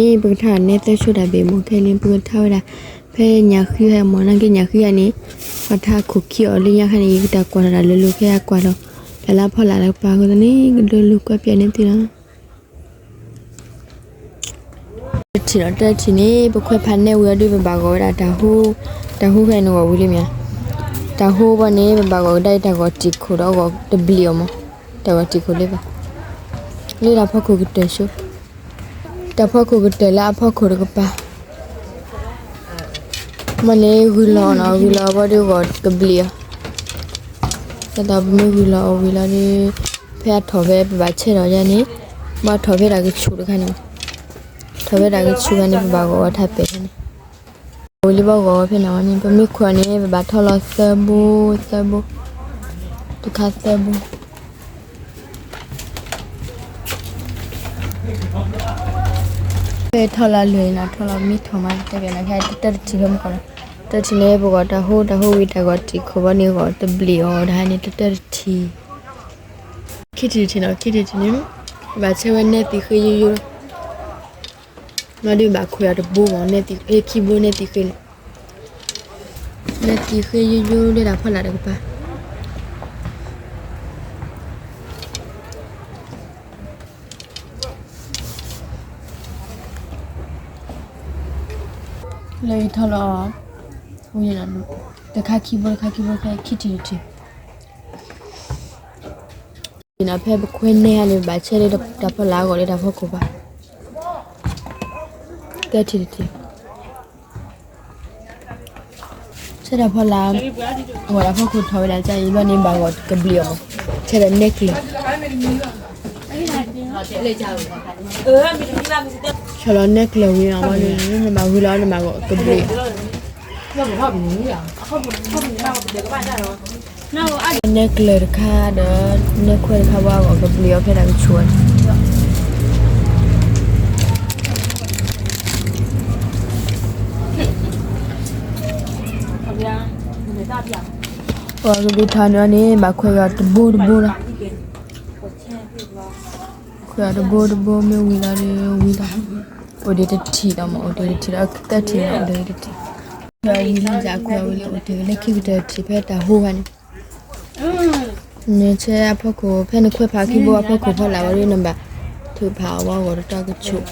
အ့ ပကထါန့ၢ်သၢဆိတၢ်ဘ့ၣ်မး ခဲလၢာ် ပကထါဝဲဒၣ် ဖဲညၣ်ဃံဟဲမး နာ်က့ညၣ်ဃံဂၤန့ၣ် ပှၤထါခိၣ်ခံအီၤလၢညါခါန့ၣ် ယကတၢ်ကွၢ်ထီၣ်တၢ်လၢလိၤခဲအံၤကွၢ်လီၤ တၢ်လၢအဖီလာ်လၢကပၤအဃိသတးန့ၣ် ကဒိလၢကွၢ်ပၠးန့ၢ်သုလီၤ. တထံၣ်နီၤ တထံၣ်န့ၣ် ပခွဲးဖးနဲဝံၤအီၤဒီး ပဘၣ်ဂီၤဝဲဒၣ်တၢ်ဟူ, တၢ်ဟူဖဲန့ၣ်ဂီၤဝံၤလံမ့ၢ်ဧါ, တၢ်ဟူဘီန့ၣ် ပဘၣ်ဂီၤကဒါအံၤတၢ်ဂီၤတံာ်ခိၣ်ဒီးအဂီၤတဘျံးအီၤမး, တၢ်ဂီၤတံာ်ခိၣ်လၢဘၣ်, လၢတၢ်ဖီခိၣ်ကတၢၢ်ဆိ, တၢ်ဖီခိၣ်ကတၢၢ်လၢအဖီခိၣ်တကပၤ မ့ၢ်န့ၣ်ဂုၢ်လီၤနီၤ ဂုၢ်လီၤဘီဒီးဂီၤကဘျံးအီၤ, တၢ်ပမ့ၢ်ဂုၢ်လီၤအီၤဝံၤလီၤဒီး ဖဲအထီၣ်ဖဲပဘၣ်ဆဲးထီၣ်ယါန့ၣ်, ဘၣ်ထီၣ်ဖဲတၢ်ကဆူၣ်တခါန့ၣ်, ထီၣ်ဖဲတၢ်ကဆူၣ်ခါန့ၣ် ပဘၣ်ဂီၤအီၤထါပဲာ်ဖဲန့ၣ်, ဝံၤလံဘၣ်ဂီၤဝဲဖဲန့ၣ်ဝဲန့ၣ် ပမ့ၢ်ခွဲးအီၤန့ၣ် ပဘၣ်ထီၣ်လီၤသၢဘိ, သၢဘိ, တခါသၢဘိ ဖဲထီၣ်လီၤလွဲၢ်နီၤ ထီၣ်လီၤမ့ၢ်ထီၣ်မး တတဲဘၣ်နၤ ဖဲတတၢၢ်တထံၣ်ဖဲမုၢ်ကီၢ်လီၤ, တထံၣ်န့ၣ် ပဂီၤတၢ်ဟူ တၢ်ဟူဝံၤတၢ်ဂီၤတံာ်ခိၣ်ဘီန့ၣ် ဂီၤတဘျံးအီၤတဟါန့ၣ် တတၢၢ်တထံၣ်, ခံထံၣ်တထံၣ်နီၤ ခံထံၣ်တထံၣ်န့ၣ် ဘၣ်ဆဲးဝဲနဲသံၣ်ဃ့ယိယိလီၤ, မ့ၢ်ဒုးဘၣ်ခွဲးအီၤတဘိမး နဲသံၣ်ဃ့ခံဘိ နဲသံၣ်ဃ့န့ၣ် နဲသံၣ်ဃ့ယိယိလၢတၢ်ဖီလာ်တကပၤ လၢယထီၣ်လီၤ, ဝံၤလီၤ, တခါခံဘိ တခါခံဘိ တခါခံထံၣ်တထံၣ်, ဖဲပခွဲးနဲဟါန့ၣ် ဘၣ်ဆဲးလၢတၢ်ဖီလာ်အဂီၢ်လၢတၢ်ဖီခိၣ်ဘၣ်, သၢထံၣ်တထံၣ် ဆဲးတၢ်ဖီလာ်, ဂီၤတၢ်ဖီခိၣ်ထီၣ်ဝဲဒၣ်ကါအံၤဘၣ်န့ၣ် ဘၣ်ဂီၤကဘျံးအီၤမး, ဆဲးဒီးနဲကျၢၤ, ဆီၣ်လီၤနဲကျၢၤဝံၤအီၤဘၣ်န့ၣ် နဘၣ်ဝံၤလီၤ နဘၣ်ဂီၤကဘျံးအီၤ နဲကျၢၤတခါဒီး နဲခွဲးတခါဘၣ်ဂီၤကဘျံးအီၤဖဲတၢ်ကဆူၣ်န့ၣ် ပှၤကဒုးထီၣ်န့ၣ်န့ၣ် ဘၣ်ခွဲးဂီၤတဘိတဘိလီၤ, ခွဲးဂီၤတဘိတဘိမ့ၢ်ဝံၤလီၤဒီးဝံၤလီၤ, အိၣ်ဒံးတထံၣ်ဒီးမ့ၢ် အိၣ်ဒံးတထံၣ်ဒီးသၢထံၣ်ဒီးအိၣ်ဒံးတထံၣ်, ခွဲးဝံၤလံယခွဲးဝံၤလံ အိၣ်တ့ၢ်လၢခံကတၢၢ်တထံၣ်ဖဲတၢ်ဟူဂၤန့ၣ် နဆဲးအဖီခိၣ် ဖဲနခွဲးဖးခံဘိအဖီခိၣ်ဖီလာ်ဝဲဒီးနဘၣ်ထုးဖးအီၤဝဲဂီၤတတီကဆူၣ်,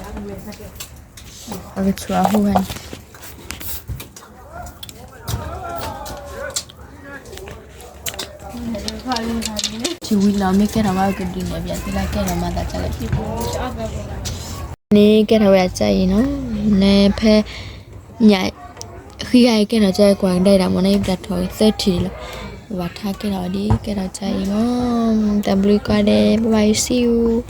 အကဆူၣ်အဟူဂၤန့ၣ် ထံၣ်ဝံၤလီၤ မ့ၢ်ကဲထီၣ်ဝဲကဒုးနဲၣ်ပၠးသုလၢကဲထီၣ်မၤသးကလဲၣ်, န့ၣ်ကဲထီၣ်ဝဲအစၢ်အံၤနီၤ, နဖဲ ညၣ် ဃံဂၤအံၤကဲထီၣ်ကၢကွၢ်ကဒါအံၤဒၣ်မ့ၢ်န့ၣ် ပတၢ်ထီၣ်သၢထံၣ်လီၤ, ပဘၣ်ထါကဲထီၣ်ဒ်ကဲထီၣ်ကၢအံၤမ့ၢ်, တၢ်ဘျုးကိးဂၤဒဲး bye bye see you.